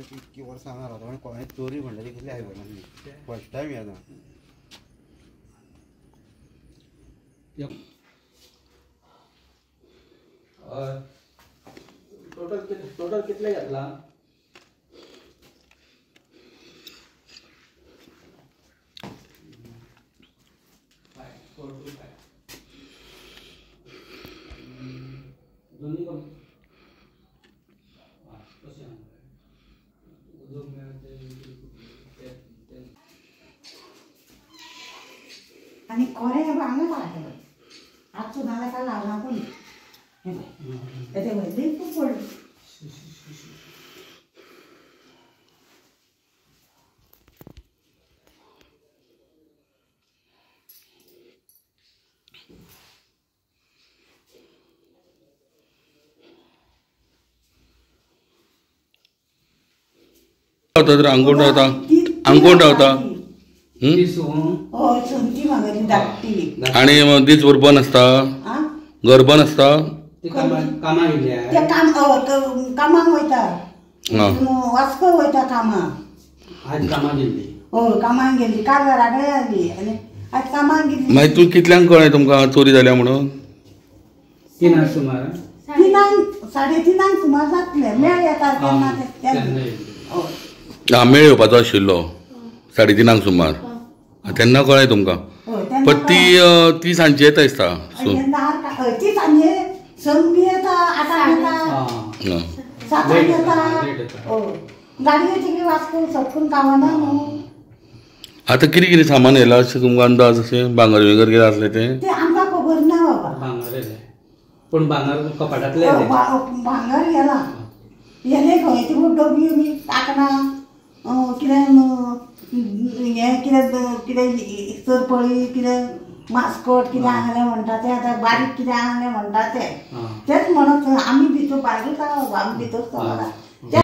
इतकी वर्सां हांगा रावता आनी कोणें चोरी म्हणल्यार ती कसली आयकना फर्स्ट टायम येता. टोटल टोटल कितले घेतला? 5 4 2 5 दोन्ही कम कशें आनी कोरे हांगा लागले आज सुद्दां ताका लागला कोणी तें व्हडलें खूब पडलें. अंगोण रावता, अंगोण रावता आणि दीस भर बंद आसता, घर बंद आसता. कामाक वयता, वास्को वयता कामाक. हय कामाक गेली, काल घरा कडेन आयली आनी आज कामाक गेली. मागीर तूं कितल्यांक कळ्ळें तुमकां चोरी जाल्या म्हणून? 3 सुमार, 3 3:30 सुमार जातलें. मेळ येता तेन्ना. हा, मेळ येवपाचो आशिल्लो 3:30 सुमार, तेन्ना कळ्ळें तुमकां? पण ती ती सांजची येता दिसता. ती सांजे संग येता, 8 येता, 7 येता. गाडयो तिकडे वास्को सटकून गावना न्हू. आतां कितें कितें सामान येयलां अशें तुमकां अंदाज? अशें भांगर बिंगर कितें आसलें तें? तें आमकां खबर ना बाबा. भांगर येयलें, पूण भांगर कपाटांतलें येयलें. भांगर येला येलें खंय ती डबयो बी कांकणां कितें हें कितें कितें सरपळी कितें मास्कट कितें आसलें म्हणटा तें, आतां बारीक कितें आसलें म्हणटा तें, तेंच म्हणत आमी भितर भायरूच आहा, आमी भितर सरना.